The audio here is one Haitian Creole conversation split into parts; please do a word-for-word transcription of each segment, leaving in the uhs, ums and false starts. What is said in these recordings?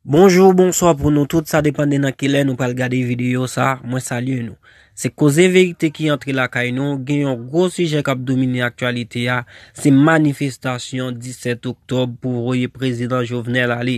Bonjou, bonswa pou nou tout, sa depann de nan ki lè nou pral gade videyo sa, mwen salye nou. Se Koze Verite ki antre lakay nou, gen yon gwo sijè k ap domine aktyalite a, se manifestasyon disèt oktòb pou voye prezidan Jovenel ale.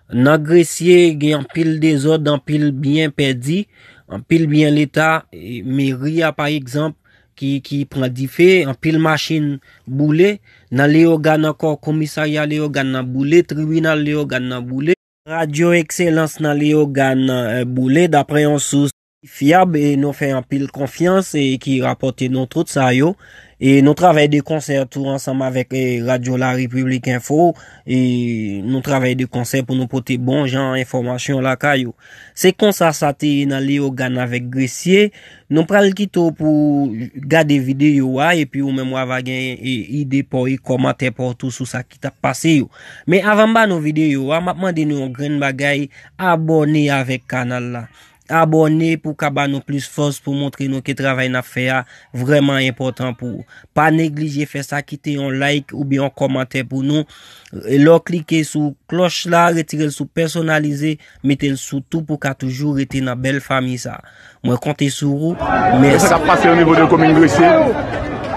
Nan Gresye, gen anpil dezòd, anpil byen pèdi, anpil byen leta, e, meri a pa egzanp, ki, ki pran dife, anpil machin boule. Nan Leyogàn ankò, komisarya Leyogàn nan boule, tribinal Leyogàn nan boule. Radyo Ekselans nan Leyogàn nan, eh, boule, daprè yon sous fyab, e nou fè anpil konfyans, e ki rapòte nou tout sa yo. E nou travay de konsè tou ansanm avèk, eh, Radyo La Repiblik Enfo, e nou travay de konsè pou nou pote bon jan enfòmasyon lakay ou. Se konsa sa te ye nan Leyogàn avèk Gresye. Nou pral kite w pou gade videyo a, epi ou menm w a va gen, e, ide pa w e kòmantè pa w tou sou sa ki t ap pase yo. Men avan m ba nou videyo a, m ap mande nou yon grenn bagay, abòne avèk kanal la. Abòne pou ka ba nou plis fòs pou montre nou ke travay n ap fè a vrèman enpòtan pou ou. Pa neglije fè sa, kite yon like oubyen yon kòmantè pou nou. Lè w klike sou klòch la, retire l sou pèsonalize, mete l sou tou pou w ka toujou rete nan bèl fanmi sa. Mwen konte sou ou. Mèsi. Sa k ap pase o nivo de komin Gresye,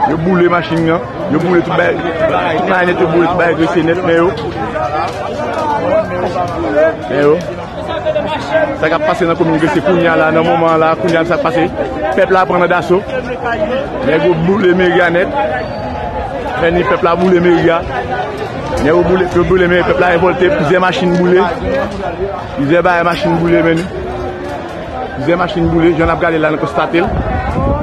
yo boule machin nan, yo boule tout bagay, tout bagay nèt, yo boule tout bagay Gresye nèt, men yo. Men yo. Sa k ap pase nan komin Gresye kounye a la, nan moman an la, kounye a sa k pase. Pèp la pran nan daso. Nèg yo boule meri a nèt. Men ni pèp la boule meri a. Nèg yo boule, yo boule meri, pèp la revòlte, plizyè machin boule. Plizyè bagay machin boule, men ni. Plizyè machin boule, jan n ap gade la, n konstate l.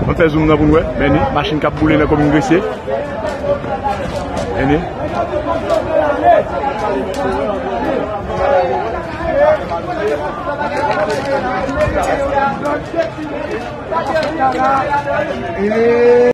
Mwen fè zoom nan pou n wè, men ni, machin k ap boule nan komin Gresye. Men ni.